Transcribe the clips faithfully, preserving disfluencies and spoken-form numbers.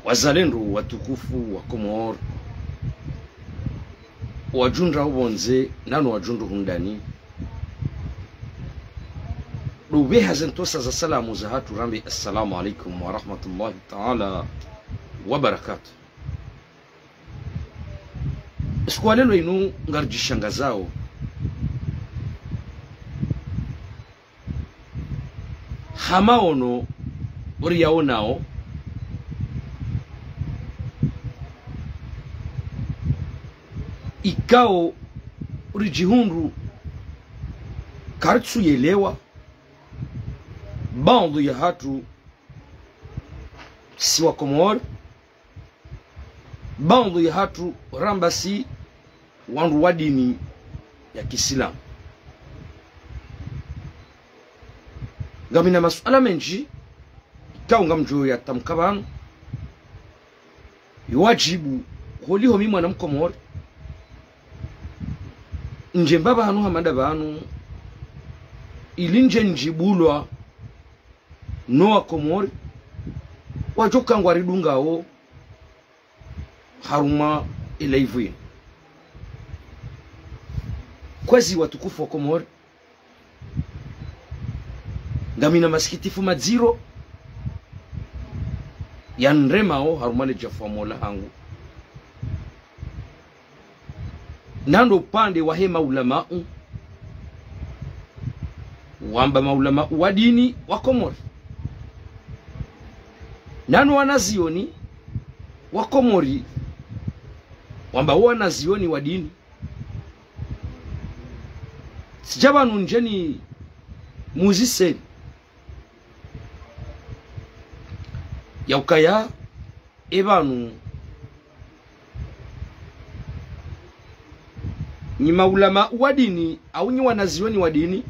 Wazalendo watukufu wa Komori, wadjundra upvondze nano wadjundra hundani, ndo upveha ze ntsontsa za salamu zahatru rambe, assalamu alaikum wa rahmatullahi taala wa barakatuh. Siku ya leo inu ngaridjishangazao ha maono uriyaonao, ikao uridjihundru karitsuyelewa, baadhwi yahatru si wa Komori, baadhwi yahatru ramba si wandru wa dini ya kiislamu. Ngamina masuala mendji ikao ngamdjo yatamka pvanu, iwadjibu holiho mi mwana mkomori ndje mba pvanu hamada pvanu, ili ndje ndjibulwa no wa Komori wadjo kangwa ridungao harumwa e live inu. Kwezi watukufu wa Komori, ngamina masikitifu madziro yaniremao harumwa le djafu wa mola hangu. Nando upande wahe maulamau, wamba maulamau wa dini wa Komori, nano wanazioni wa Komori, wamba wo wanazioni wa dini. Tsidja pvanu ndje nimuziseni yaukaya e pvanu nyi maulamau wa dini, au nyi wanazioni wa dini,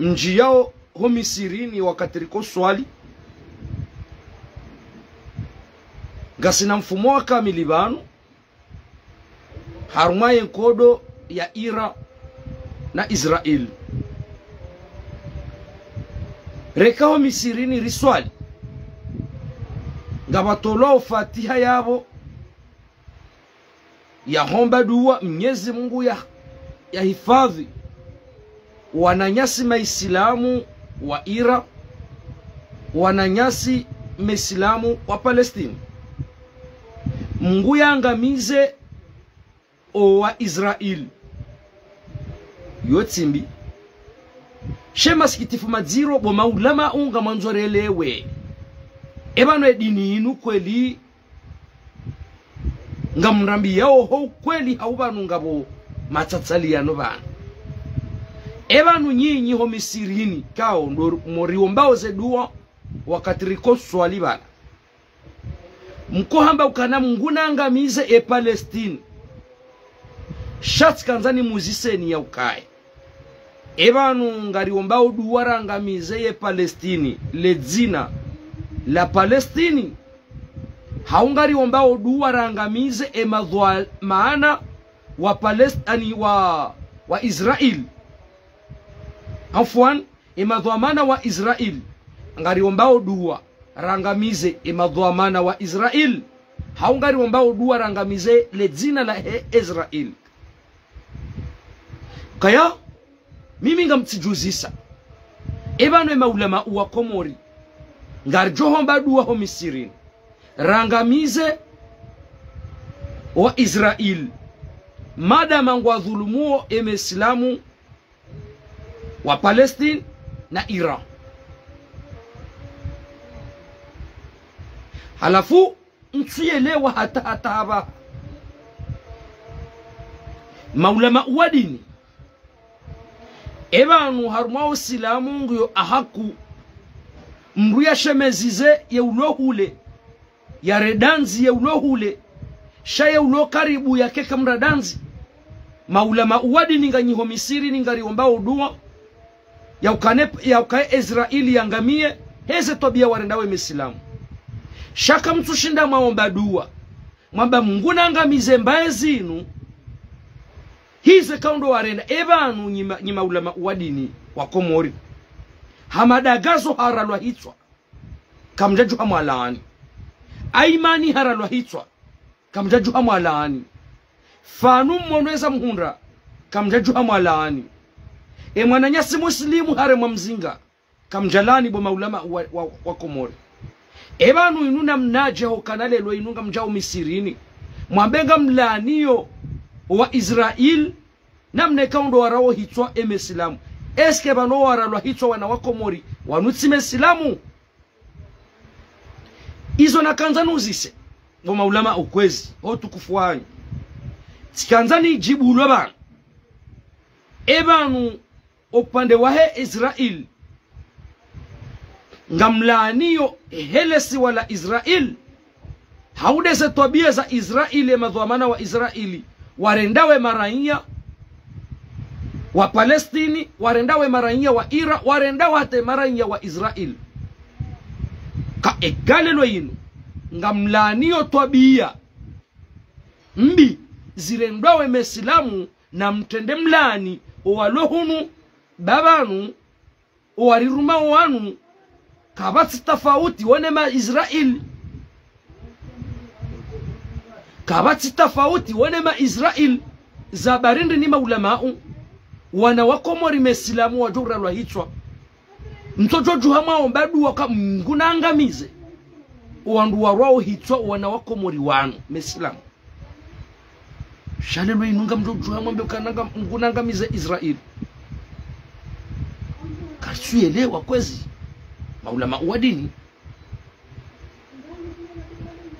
mdjiyao ho misirini wakati riko swali, ngasina mfumo wa kamili pvanu, harumwa ye nkodo ya Iran na Israel. Reka ho misirini riswali, ngapvatolwao fatiha yapvo, yahomba dua Mnyezi Mungu ya, yahifadhwi wananyasi maisilamu wa Iran, wananyasi maisilamu wa Palestine. Mungu yaangamize o wa Israel. Yo tsi mbi. She masikitifu madziro bo maulamau ngamwandzo relewe, e pvanu e dini inu kweli ngamrambiyao ho ukweli hau pvanu ngapvo matsatsaliyano pvanu? E pvanu nyinyi ho misirini kao ndo moriombao ze dua wakati riko swali pvanu, mkohamba ukana Mungu naangamize e Palestine. Sha tsikandza nimuziseni yaukaya, e pvanu ngariombao dua raangamize ye Palestine, le dzina la Palestine, hau ngariombao dua raangamize e madhwamana wa Palest-, ani wa, wa Israel? Afwan, e madhwamana wa Israel, ngariombao dua raangamize e madhwamana wa Israel, hau ngariombao dua raangamize le dzina lahe Israel? Kaya, mimi ngamtsidjuzisa, e pvanu e maulamau wa Komori, ngaridjo homba dua ho misirini raangamize wa Israel, madama ngwadhulumuo e maisilamu wa Palestine na Iran. Halafu ntsuyelewa hata hata hapva maulamau wa dini, e pvanu harumwa usilamu ngiyo ahaku mndru yashemezize ye ulo hule, yarendandzi ye ulo hule, sha ye ulo karibu yakeka mrandandzi? Maulamau wa dini nganyi ho misirini ngariombao dua yaukane, yaukaye Israel yangamiye, heze twabiya warendao e maisilamu. Sha kamtsushinda mwaomba dua mwamba Mungu naangamize mbaye zinu, hize kaundo warenda? E pvanu nyi ma-, nyi maulamau wa dini wa Komori, hamada gazo haralwa hitswa. Kamdjadjuha mwalaani. Aimani haralwa hitswa. Kamdjadjuha mwalaani. Fanu mmono eza mhundra. Kamdjadjuha mwalaani. E mwananyasi muslimu haremwa mzinga. Kamdjalaani bo maulama wa, wa, wa Komori. E pvanu inu namnadje hukana lelo inu ngamdjao misirini. Mwambe ngamlaaniyo wa Israel. Namna ikao ndo warao hitswa e mesilamu. Est-ce que pvanu waralwa hitswa wana wa Komori wanu tsi mesilamu? Izo nakandza nuzise bo maulama ukwezi, ho utukufu wanyu. Tsikandza nidjibu ulwa pvanu. E pvanu upande wahe Israel. Ngamlaaniyo hele siwa la Israel. Hau de ze twabiya za Israel, e madhwamana wa Israel. Warendao e maraiya wa Palestine, warendao e maraiya wa Iran, warendao hata e maraiya wa Israel. Ka eka lelo inu, ngamlaaniyo twabiya mbi zirendwao e mesilamu, namtrende mlaani, owalo hunu, ba pvanu, owariruma wanu, kapvatsi tafauti wo ne ma Israel. Kapvatsi tafauti wo ne ma Israel. Za barindi ni maulamau. Wana wa Komori mesilamu wadjo uralwa hitswa. Mtsodjodjuha mwaomba dua ka Mngu naangamize owandru warwao hitswa wana wa Komori wanu mesilamu. Sha lelo inu ngamdjodjuha mwambe ukana nga Mngu naangamize Israel. Karitsu yelewa kwezi. Maulama wa dini.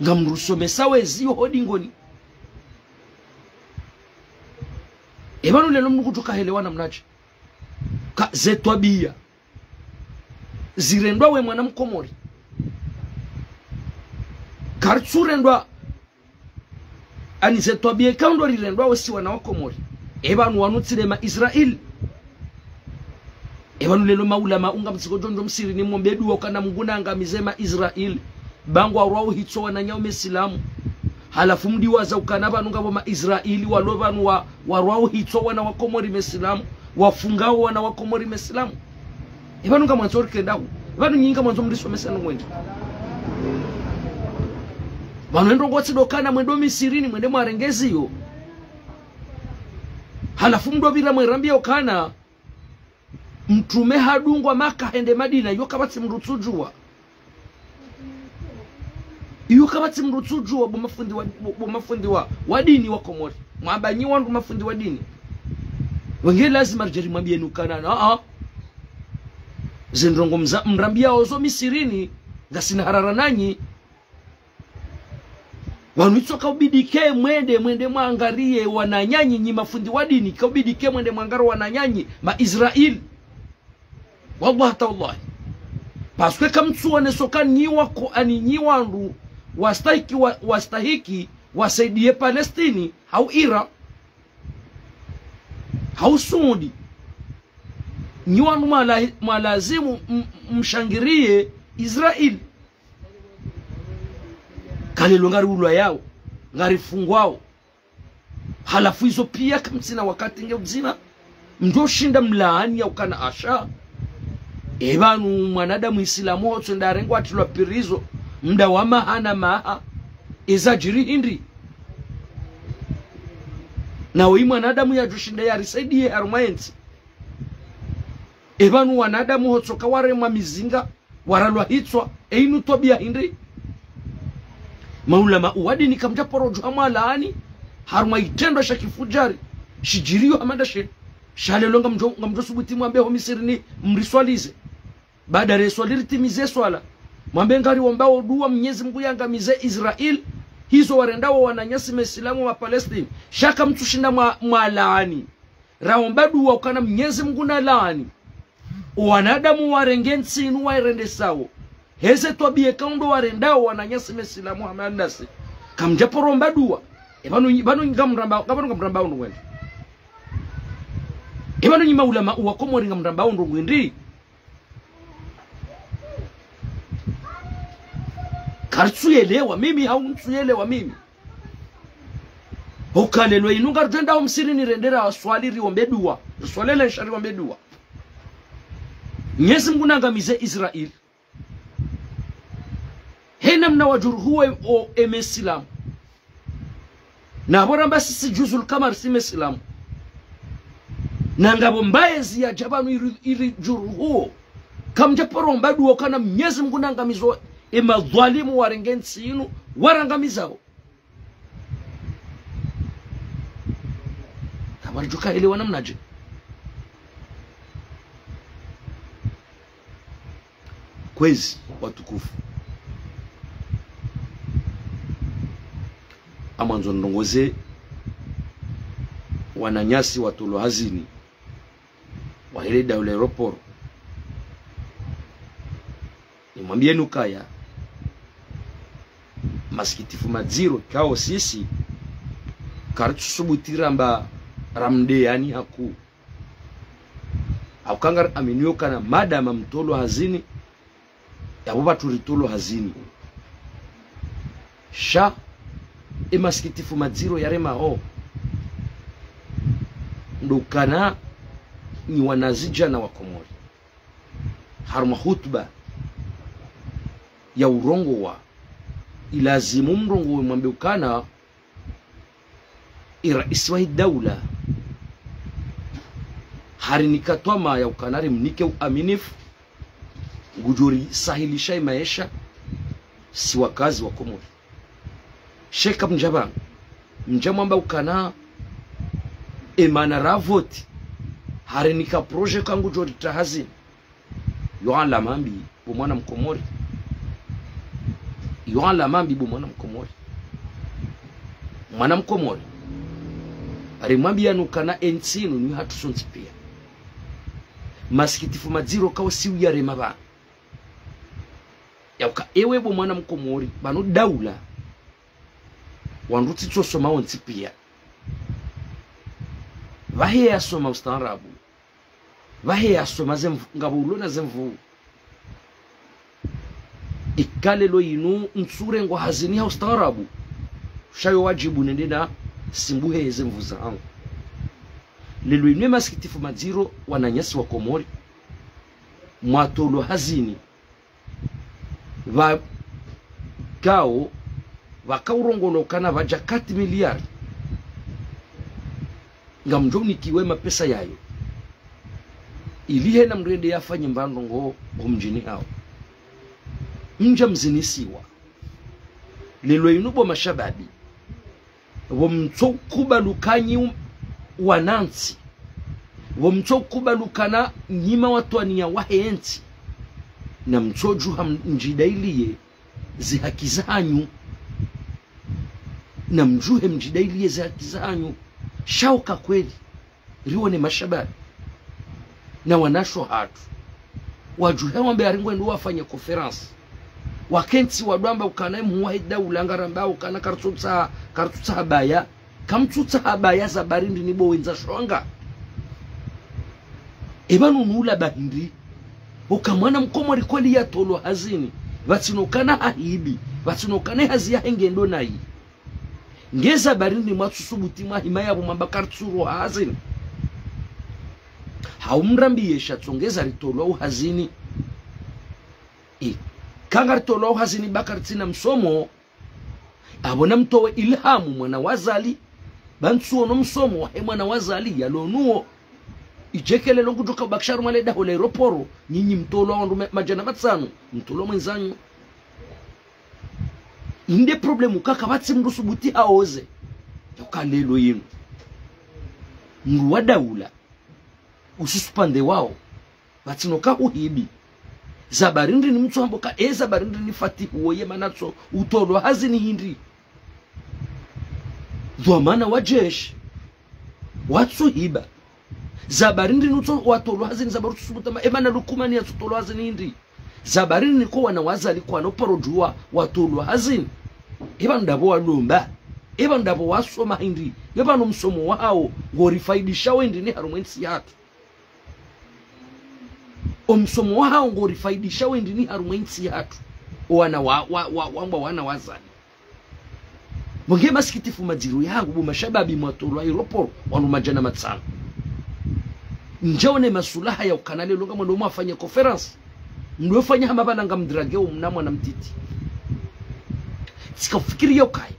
Ngamrusomesa wezi yo ho dingoni. E pvanu lelo mnukutsu kahelewa namnadje. Ka ze twabiya zirendwao e mwana mkomori. Karitsu rendwa ani ze twabiya ikao ndo rirendwao si wana wa Komori. E pvanu wanu tsi de ma Israel. E pvanu lelo maulama ngamtsikodjo ndjo msirini mwombe dua ukana Mngu naangamize ma Israel. Ba ngwarwao hitswa wananyawo mesilamu. Halafu mdiwaza ukana pvanu ngapvo ma Israel walo pvanu wa, warwao hitswa wana wa Komori mesilamu. Wafungao wana wa Komori mesilamu. E pvanu ngamwandzo rikenda hu. E pvanu nyi ngamwandzo mrisomesa ndrongoo ndji. Pvanu e ndrongoo tsi do ukana mwendo misirini mwende mwarenge ziyo. Halafu mdopvira mwerambiya ukana mtrume hadungwa Maka hende Madina, iyo kapvatsi mndru tsudjuwa. Iyo kapvatsi mndru tsudjuwa, bo mafundi wa, bo, bo mafundi wa, wa dini wa Komori. Mwamba nyi wandru mafundi wa dini. Wenge lazima ridje rimwambiyeni ukana, a, a. Ze ndrongoo mza, mrambiyawo zo misirini, ngasina harara nanyi. Pvanu itso kaubidi ke mwende, mwende mwangariye wananyanyu nyi mafundi wa dini, kaubidi ke mwende mwangariye wananyanyu ma Israel. Wallahi tallahi. Parce que kamtsuonesa ukana nyi wako ani nyi wandru wastahiki wa, wastahiki wasaidiye Palestine, hau Iran, hau Saudi. Nyi wandru mwala, mwalazimu m, mshangiriye Israel. Ka lelo ngariulwayawo, ngarifungwawo. Halafu izo piya kamtsina wakati nge udzima. Mdjoshinda mlaani ya ukana asha. E pvanu mwanadamu isilamu hotso ndarengwa atrilwa prison. Mda wa maha na maha. Eza djiri hindri. Na oyi mwanadamu yadjoshinda yarisaidiye harumwa entsi. E pvanu wanadamu hotsoka waremwa mizinga, waralwa hitswa, e inu twabiya hindri. Maulama wa dini kamdjaparo djuha mwalaani, harumwa itrendwa sha kifudjari, shidjiriyo hama nda she, sha lelo ngamdjo, ngamdjo subuti mwambe ho misirini mriswalize. Baada reswali ritimize swala. Mwambe ngariombawo dua Mnyezi Mngu yangamize Israel, hizo warendawo wananyasi mesilamu wa Palestine. Sha kamtsushinda mwa, mwalaani. Raomba dua ukana Mnyezi Mngu nalaani owanadamu warenge ntsi inu wairendesawo. Heze twabiya ikao ndo warendawo wananyasi mesilamu hama nasi. Kamdjaparo omba dua. E pvanu, pvanu ngamramba, pvanu ngamramba unu wende. E pvanu nyi maulama wa Komori ngamramba unu wende. Karitsuyelewa mimi, hau ntsuyelewa mimi. Hoka lelo inu ngaridjenda ho msirini rende raswali riombe dua. Riswalele nsha riombe dua. Mnyezi Mngu nangamize Israel. Ena mna wadjuruhuwo o emesilamu. Na pvo ramba sisi juzul kamar si mesilamu. Na ngapvo mbaye ziyadja pvanu iri, iri djuruhuwo. Kamdja paro mba duwa kana Mnyezi Mngu nangamizo emadhwalimu warenge ntsi inu, warangamizao. Kamardjuka elewa namnadje. Kwezi, watukufu. Amwandzo ndrongoze wananyasi watolwa hazini, wahe le daula aéroport. Nimwambiyeni ukaya, masikitifu madziro ikao sisi, karitsusubuti ramba ramdeyani haku. Hauka ngari aminio kana madama mtolwa hazini, yapvo pvatsu ritolwa hazini. Sha, emasikitifu madziro yaremao, ndo ukana nyi wanazidjana wa Komori. Harumwa hutuba ya urongowa, ilazimu mrongowe mwambe ukana, iraisi wahe daula harinika twamaya ukana rimnike uaminifu, ngudjo risahilisha emaesha, si wakazi wa Komori. Sha eka mdja pvanu, mdja mwamba ukana, emana ravoti, harinika projet ka ngudjo ritra hazini. Yo alama mbi bo mwana Mkomori. Yo alama mbi bo mwana Mkomori. Mwana Mkomori. Arimwambiyani ukana entsi inu ni hatru sontsi piya. Masikitifu madziro ikao si uyarema pvanu. Yauka ewe bo mwana Mkomori, pvanu daula, wandru tsi tsosoma wontsi piya. Pvahe yasoma ustaarabu. Pvahe yasoma zemvu, ngapvo ulona zemvu. Ika lelo inu ntsurengwa hazini ha ustaarabu, sha yo wadjibu nende na simbuhe zemvu zahangu. Lelo inu emasikitifu madziro wananyasi wa Komori, mwatolwa hazini, pvakao, pvakao urongolwa ukana pvadja quatre milliards. Ngamdjo unikiwe mapesa yayo, ili hena mdru yende yafanye mbandrongo homdjini hawo. Mdja mzinisiwa. Lelo inu bo mashababi, pvo mtso ukubali uka nyi wanantsi, pvo mtso ukubali ukana nyi mawatwaniya wahe ntsi, na mtsodjuha mdjidailiye zehaki zahanyu. Na mdjuhe mdjidailiye zehaki zahanyu. Sha uka kweli, riwone mashababi na wanashe wahatru, wadjuhe wambe ari ngwendo wafanye conférence. Wakentsi wadjo wamba ukana emhuu wahe daula ngarambao ukana karitsutsaha, karitsutsaha baya. Kamtsutsaha baya, za bari ndrini bo wendza shonga? Eba nunu ula bahindri. Uka mwana Mkomori kweli yatolwa hazini, pvatsina ukana hahibi, pvatsina ukana ehazi yahe ngendo nayi. Nge za bari ndrini mwatsusubuti mwahima yapvo mwamba karitsuroha hazini? Hau mrambiye sha tsongeza ritolwa uhazini. E, ka ngaritolwa uhazini ba karitsina msomo. Apvo namtowe ilhamu mwana wa Azali, ba ntsuono msomo wahe mwana wa Azali yalo nuwo. Idjekelelo ngudjoka ubakisha harumwa le daho la aéroport, nyinyi mtolwa wandru ma-, madjana matsanu, mtolwa mwendzanyu. Inde problème uka kapvatsi mndru usubuti haoze. Yauka lelo yinu, mndru wa daula ususpende wao, pvatsina uka uhibi. Za bari ndrini mtsuhamba uka, e, za bari ndrini Fatihu woye manatso utolwa hazini hindri? Dhwamana wa jeshi watsuhiba. Za bari ndrini utso watolwa hazini, za bari utsusubuti amba, e, mana Lukumani yatsutolwa hazini hindri? Za bari ndrini ko wana wa Azali kwana uparo djuwa watolwa hazini? Eba ndapvo walomba, eba ndapvo wasoma hindri? Eba no msomo wahawo ngorifaidisha wendrini harumwa entsi yahatru? O msomo wahawo ngorifaidisha wendrini harumwa entsi yahatru? O wana wa, wa, wa, wambwa wana wa Azali. Bo nge masikitifu madziro yahangu, bo mashababi mwatolwa aéroport wandru madjana matsanu. Ndjaone masulaha ya ukana lelo ngamwendo mwafanye conférence. Mndru yofanya hama pvala ngamdrageo mna mwana mtiti. Tsika ufikiri ya ukaya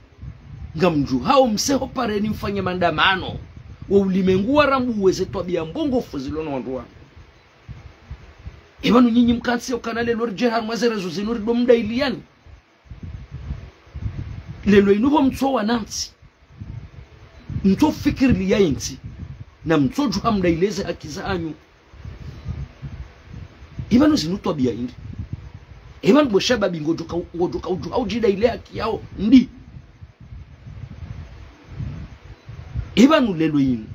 ngamdjuhao mseho pareni mfanye maandamano, wo ulimengu warambuwe ze twabiya mbovu zilo no wandru wanu. Eba nu nyinyi mkantsi ya ukana leo ridje harumwa ze réseaux zinu rido mdayiliyani. Leo inu pvo mtso wanantsi, mtso fikiriliya yentsi, na mtso djuha mdayile ze haki zanyu. Eba nu zinu twabiya hindri? Eba nu bo shababi ngodjoka, ngodjoka udjuha udjidayile haki yaho ndi? Eba nu leo inu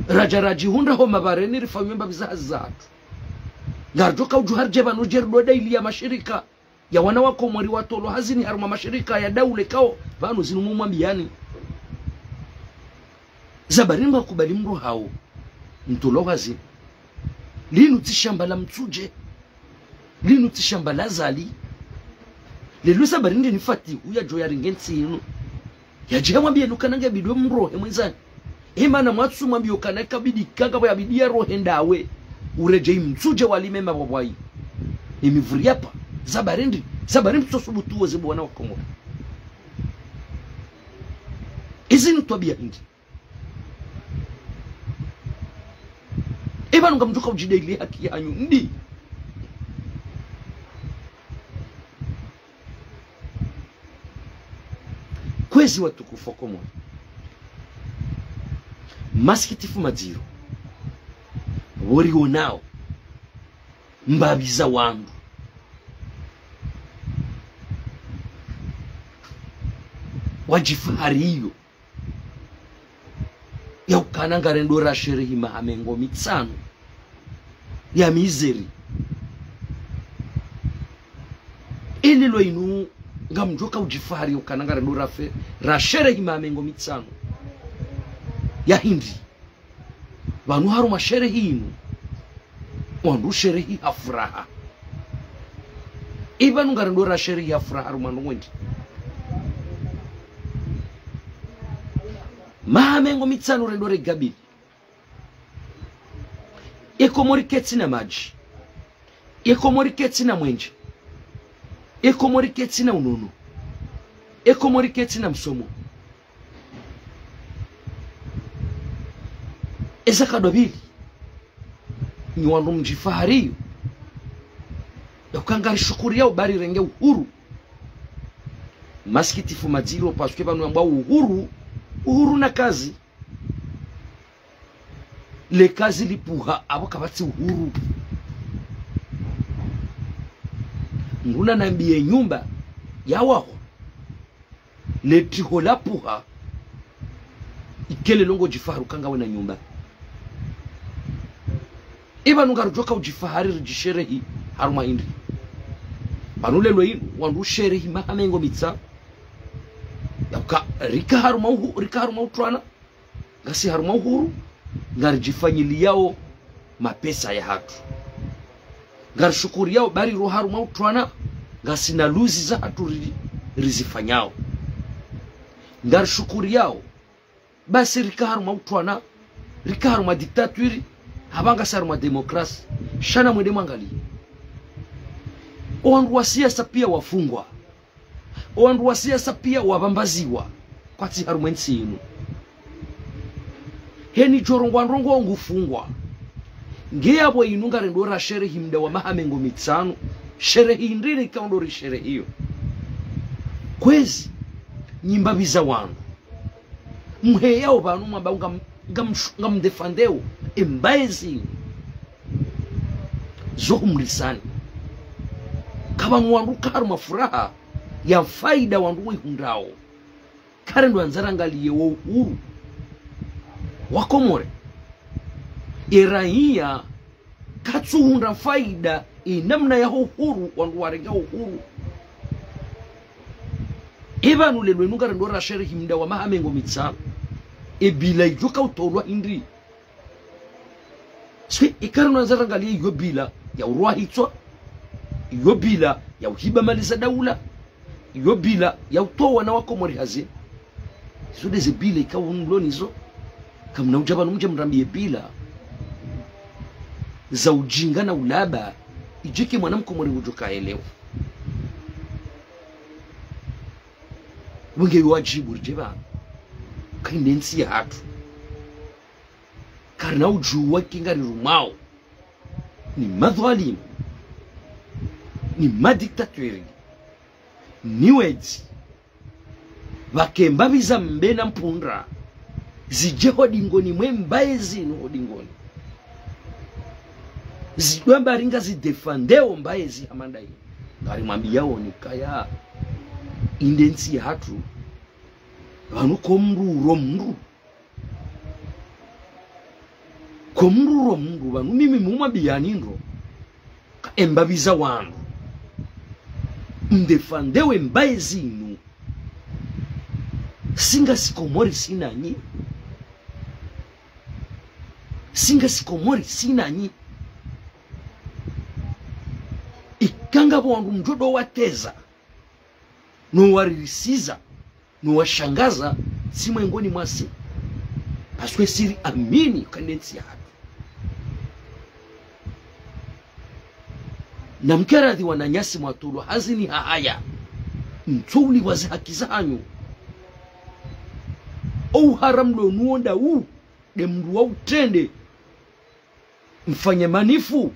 radja radjihundra ho mabareni rifanywe mbapvi za hazi zahatru. Ngaridjoka udjuha ridje pvanu ridje rido dayiliya mashirika ya wana wa Komori watolwa hazini harumwa mashirika ya daula ikao pvanu zinu mumwambiyani. Zabari mba kubali mdru hawo mtolwa hazini. Linu tsi shamba la Mitsudje. Linu tsi shamba la Azali. Leo zabari ndeni Fatihu yadjo yarenge ntsi inu, yadje yamwambiye nu kana nge bidi mrohe mwendzani. Emana mwatsu mwambiye ukana ikabidi kanga pvo yabidi yarohe ndawe, uredjeyi Mitsudje walime mapvwapvwayi. Emi vuri yapa, zabari ndi, zabari mtso subutu woze bo wana wa Komori. Ezi nu twabiya hindri? Eba nu ngamdjoka udjidayile haki yahanyu ndi? Kwezi watukufu wa Komori, masikitifu madziro wo rionao mbapvi za wandru wadjifahariyo ya ukana ngarendo rasherehi maha mengo mitsanu ya mizeri. Eleo inu ngamdjoka udjifahari ya ukana ngarendo rafe, rasherehi maha mengo mitsanu ya hindri? Pvanu harumwa sherehi inu, wandru usherehi ha furaha. Eba nu ngarendo rasherehi ha furaha harumwa ndrongoo ndri? Maha mengo mitsanu rendo regabili. Ye Komori ketsina madji. Ye Komori ketsina mwenje. Ye Komori ketsina unono. Ye Komori ketsina msomo. Eza kadwa pvili, nyi wandru mdjifahariyo ya uka ngarishukuriyao ba rirenge uhuru. Masikitifu madziro, parce que pvanu yambwa uhuru, uhuru na kazi. Le kazi lipvuha, apvo kapvatsi uhuru. Nguna nambiye nyumba ya waho, le triho lapvuha, ikele longo djifahari uka ngawe na nyumba. Eba nu ngarudjoka udjifahari ridjisherehi harumwa hindri? Pvanu leo inu, wandru usherehi maha mengo mitsanu ya uka rika harumwa uhu-, rika harumwa utrwana, ngasi harumwa uhuru, ngaridjifanyiliyao mapesa yahatru. Ngarishukuriyao ba riro harumwa utrwana, ngasina luzi zahatru ri-, rizifanyao. Ngarishukuriyao ba si rika harumwa utrwana, rika harumwa dictature, hapvo ngasi harumwa démocratie. Sha namwende mwangaliye, owandru wa siasa piya wafungwa. Owandru wa siasa piya wapvambaziwa kwatsi harumwa entsi inu. Heni djorongwa ndrongoo ngufungwa. Nge yapvo inu ngarendo rasherehi mda wa maha mengo mitsanu, sherehi ndrini ikao ndo risherehiyo? Kwezi, nyi mbapvi za wandru, mheyao pvanu mwamba ngam-, ngam-, ngamdéfendeo embaye zinu, zo humrisani. Kapvanu wandru ka harumwa furaha ya faida wandru wayihundrao. Karendo andza rangaliye wo uhuru wa Komori. Eraiya katsuhundra faida enamna yaho uhuru, wandru warenga uhuru. Epvanu leo inu ngarendo rasherehi mda wa maha mengo mitsanu, ebila idjoka utolwa hindri? Swi ikarendo andza rangaliye iyo bila ya urwa hitswa, iyo bila ya uhiba mali za daula, iyo bila ya utowa wana wa Komori hazini. Izo ndeze bila ikao mlo nizo. Kamuna udja pvanu mdje mrambiye bila za ujinga na ulaba, idjeke mwana mkomori udjoka elewa. Wenge yo wadjibu ridje pvanu. Kayinde ntsi yahatru. Karina udjuwa eka ngarirumwao ni madhwalimu, ni madiktateri, ni wedzi. Pvake mbapvi za mbe na mpundra zidje ho dingoni mwe mbaye zinu, ho dingoni. Zidjwamba ringa zidefandeo mbaye zi hama ndayi. Ngarimwambiyao ni kaya, inde ntsi yahatru, pvanu ko mndru uro mndru. Ko mndru uro mndru, pvanu mimi mumwambiyani ndro. Ka embapvi za wandru. Mdefandeo mbaye zinu. Si ngasi Komori si nanyi. Si ngasi Komori si nanyi. Eka ngapvo wandru mdjo do wateza, no waririsiza, no washangaza, si mwengoni mwasi. Parce que si riamini kayinde ntsi yahatru. Na mkeradhi wananyasi mwatolwa hazini hahaya. Mtsoulipvwa ze haki zahanyu. O uharamu ndo nuwo nda u, nde mndru wa utrende. Mfanye manifu.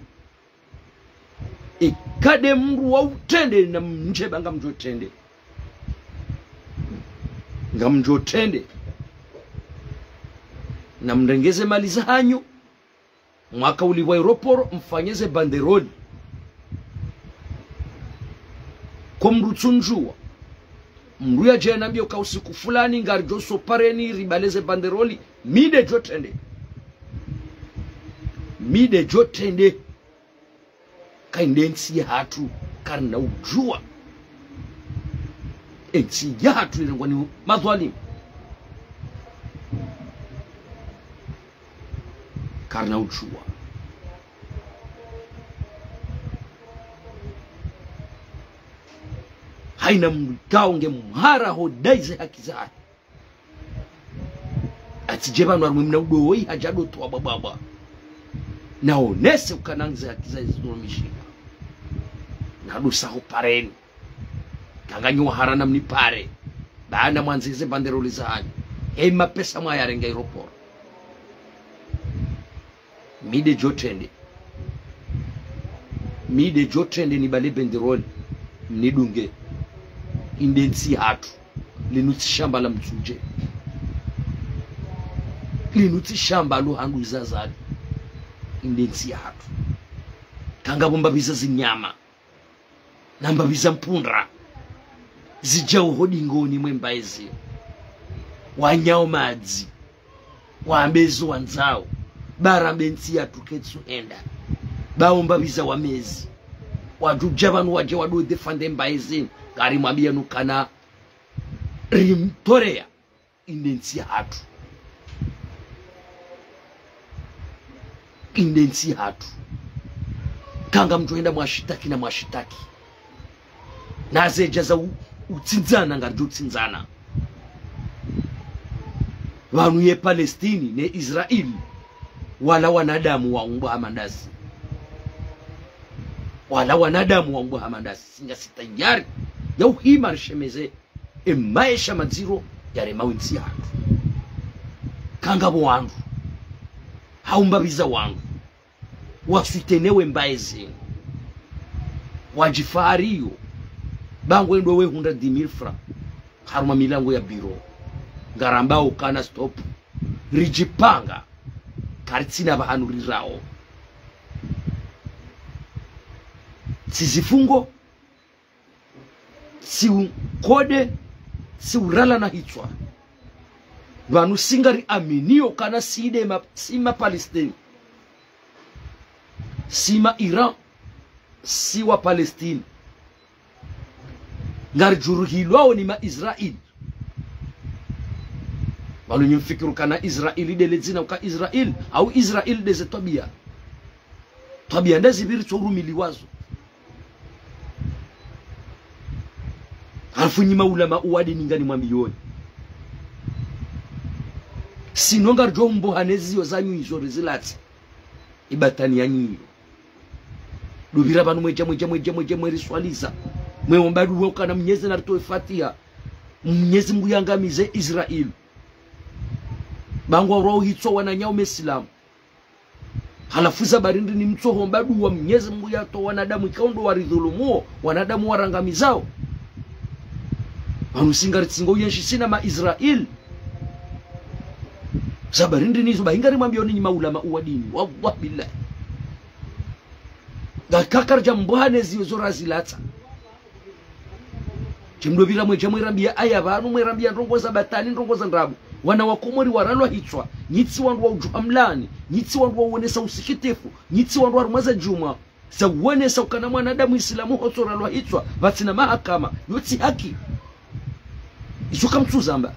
Eka nde mndru wa utrende na mdje pvanu ngamdjo trende. Ngamdjo trende. Na mrenge ze mali zahanyu. Mwaka ulipvwa aéroport, mfanye ze banderoli. Ko mndru tsundjuwa. Mndru yadje yanambiye uka usiku fulani, ngaridjo so pareni, ribale ze banderoli. Mi ndedjo trende. Mi ndedjo trende. Kayinde ntsi yahatru, karina udjuwa. Entsi yahatru irengwa ni madhwalimu. Karina udjuwa. Hayina mndru ikao nge mhara ho dai ze haki zahe. Atsidje pvanu harumwa mna udoyi hadja do towa bwabwabwa. Naonese ukana nge ze haki zahe zidhulumishiha. Nado sa ho pareni. Eka nganyi wahara na mnipare. Baanda mwandze ze banderoli zahanyu. He mapesa mwayarenge aéroport. Mi ndedjo trende. Mi ndedjo trende nibale banderoli. Nidunge. Inde ntsi yahatru. Linu tsi shamba la mtsudje. Linu tsi shamba lo handru izazali. Inde ntsi yahatru. Eka ngapvo mbapvi za zinyama. Na mbapvi za mpundra. Zidjao ho dingoni mwe mbaye zi. Wanyao madzi. Wambe zo wandzao. Ba rambe ntsi yahatru ketsu henda. Ba o mbapvi za wamezi. Wadjo dja pvanu wadje wado defande mbaye zi. Ngarimwambiyani ukana rimtoreya. Inde ntsi yahatru. Inde ntsi yahatru. Eka ngamdjo henda mwashitaki na mwashitaki. Na zedja za u-, utsindzana ngaridjo utsindzana. Pvanu ye Palestine ne Israel. Wala wanadamu waumbwa hama ndasi. Wala wanadamu waumbwa hama ndasi. Si ngasi tayari ya uhima rishemeze. E maesha madziro yarema entsi yahatru. Eka ngapvo wandru. Hau mbapvi za wandru. Waswitenewe mbaye zinu. Wadjifahariyo. Ba ngwendo wehundra dix mille francs. Harumwa milango ya biro. Ngarambao ukana stop. Ridjipanga. Karitsina pvahanu rirao. Tsi zifungo. Si ukode, si urala na hitswa. Pvanu si ngariaminiyo ukana si nde ma, si ma Palestine. Si ma Iran, si wa Palestine. Ngaridjuruhilwao ni ma Israel. Pvanu nyi mfikiri ukana Israel ndele dzina uka Israel, au Israel ndeze twabiya. Twabiya ndezi pviri tso urumiliwazo. Halafu nyi maulama uwadi ningani mwambiyoni. Sino ngaridjo mboha neziyo zanyu izo rizilatse. Ibatani yanyu iyo. Dupvira pvanu mwedja, mwedja, mwedja, mwedja, mweriswaliza. Mweomba duwa ukana Mnyezi naritowe Fatiha. Mnyezi Mungu yangamize Israel. Ba ngwarwao hitswa wananyawo mesilamu. Halafu za barindi ni mtsohomba duwa Mnyezi Mungu yatowe wanadamu ikao ndo waridhulumuo, wanadamu warangamizao. Pvanu si ngaritsingo uyenshi sina ma Israel. Za barindi nizo, ba inga rimwambiao ninyi maulama wa dini. Wallah billah. Ngakakaridja mbuhane ziyo zo razilatsa. Tsi mdopvira mwedja mwerambiya aya pvanu, mwerambiya ndrongo za batwili, ndrongo za ndrabo. Wana wa Komori waralwa hitswa, nyi tsi wandru wa udjuha mlaani, nyi tsi wandru wa uonesa usikitifu, nyi tsi wandru wa harumwa ze djumwa za uonesa ukana mwanadamu Isilamu hotsoralwa hitswa pvatsina mahakama, yo tsi haki. Izo kamtsuzamba.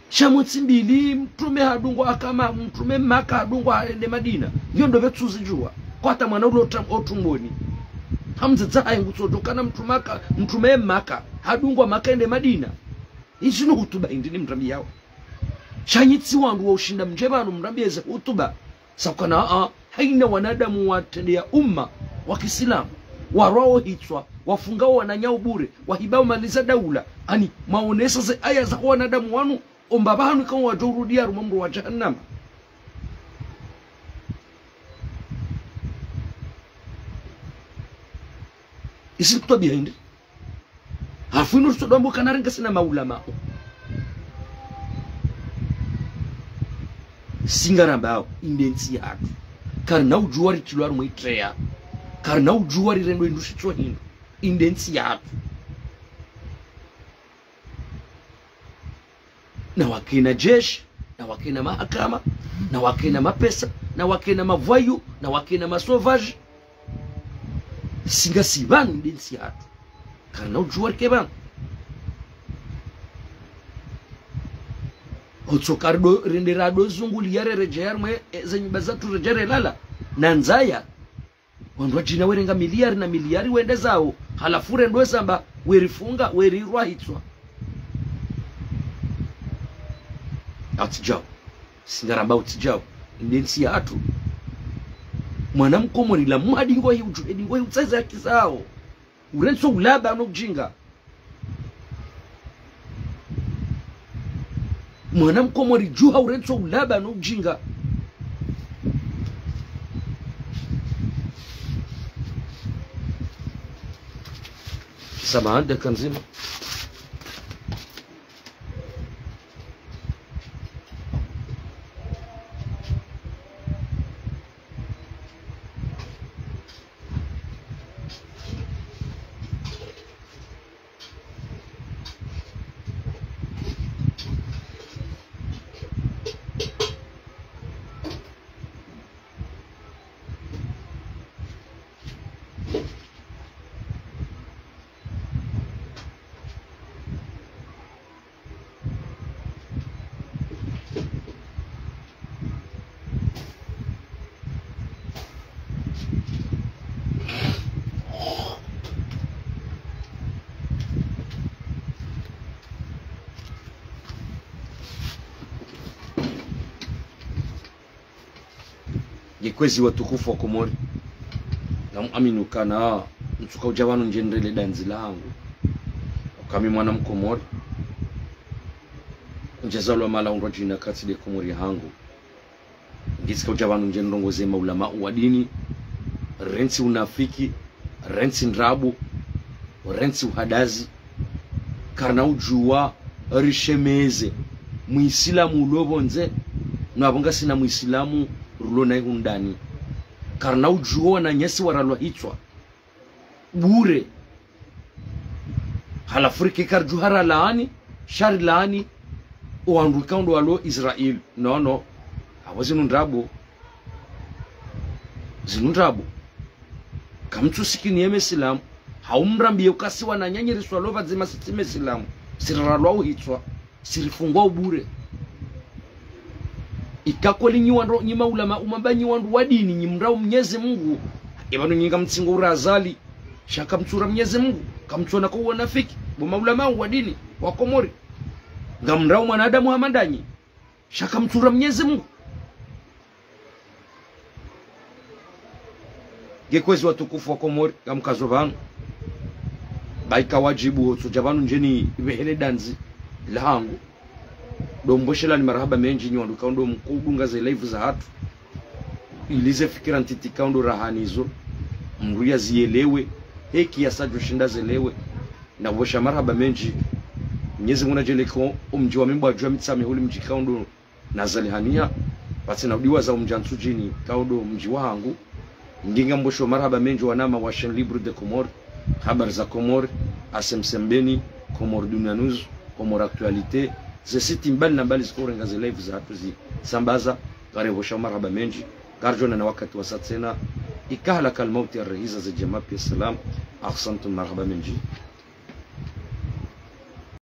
Sha mwezi mbili, mtrume hadungwa hama, mtrume Maka hadungwa hende Madina. Iyo ndo pvetsuzidjuwa. Kwa hata mwana ule ota-, otumboni. Hamdzadze haye ngutsodjo kana mtrume Maka, mtrume Maka hadungwa Maka hende Madina. Izi no hutuba hindri nimrambiyawo? Sha nyi tsi wandru wa ushinda mdje pvanu mrambiye ze hutuba. Sa ukana, a, haina wanadamu watrendeya umma wa Kisilamu, warwao hitswa, wafungao wananyawo bure, wahibao mali za daula, ani mwaonesa ze aya za wanadamu wanu, omba pvahanu ikao wadjo urudiya harumwa mro wa jahannama. Izi hutuba hindri? Halafu inu ritsodjo amba ukana ringa sina maulama. Si ngarambao, inde ntsi yahatru. Karina udjuwa ritrilwa harumwa itreya. Karina udjuwa rirendwa hindru shitswa hindru. Inde ntsi yahatru. Na wakena jeshi, na wakena mahakama, na wakena mapesa, na wakena mavoyous, na wakena masauvages. Si ngasi pvanu inde ntsi yahatru. Karina udjuwa rike pvanu. Hotsoka rido, rende rado zunguliya reredjeya harumwa, e, ze nyumba zatru redjeya relala. Na ndzaya. Wandru wadjina werenga miliyari na miliyari wende zawo. Halafu rendo wezamba, werifunga, werirwa hitswa. Atsi djawo. Si ngaramba utsi djawo. Inde ntsi yahatru. Mwana mkomori la muhadi ngohi udju, edi ngohi utseze haki zawo. Urentso ulaba no ujinga. Mwana mkomori djuha urentso ulaba no ujinga. Samahani, dakika ndzima. Nge kwezi watukufu wa Komori, ngamwamini ukana ntsuka udja pvanu ndjendrele dandzi lahangu. Uka mi mwana mkomori, ndjazalwa mahala hundrwa djina katsi de Komori yahangu. Nge tsika udja pvanu ndjendrongoze maulama wa dini, rentsi unafiki, rentsi ndrabo, rentsi uhadazi. Karina udjuwa rishemeze Muisilamu ulo pvondze, no apvo ngasina Muisilamu rulo naye hundani. Karina udjuwa wananyasi waralwa hitswa bure. Halafu rike karidjuha rilaani, sha rilaani owandru ikao ndo walo Israel. Non, non. Apvo zinu ndrabo. Zinu ndrabo. Kamtsusikini ye Mesilamu. Hau mrambiye uka si wananyanyi riswalio pvadzima si tsi Mesilamu. Si riralwao hitswa. Si rifungwao bure. Ika kweli nyi wandru, nyi maulama, umamba nyi wandru wa dini, nyi mrao Mnyezi Mungu. Ipvanu nyi ngamtsingo ura Azali. Sha kamtsura Mnyezi Mungu. Kamtsona ko wanafiki. Bo maulama wa dini, wa Komori. Ngamrao mwanadamu hama ndanyi. Sha kamtsura Mnyezi Mungu. Nge kwezi watukufu wa Komori, ngamkazo pvanu. Ba ika wadjibu, otsodja pvanu ndjeni ipvehele dandzi lahangu. Ndo mboshelani marahaba mendji, nyi wandru ikao ndo mkudunga ze live zahatru. Ili ze fikira ntiti ikao ndo rahana izo, mdru yaziyelewe, heki yasadjoshinda zelewe. Navosha marahaba mendji. Mnyezi Mungu nadjaanlie ko omdji wa Mimbwadjuu ya Mitsamihuli mdji ikao ndo nazalihaniya, pvatsina udiwaza omdji wa Ntsudjini ikao ndo mdji wahangu. Nginga mbosho marahaba mendji wanama wa Chaîne Libre des Comores, Habari za Comores, A C M C Mbeni, Comores Dunia News, Comores Actualité, ze site mbali na mbali zikao urenga ze live zahatru zisambaza, ngarivosha marahaba mendji. Ngaridjoonana wakati wasa tsena, ika halaka almauti yarehiza ze djama piya salam. Ahsantum, marahaba mendji.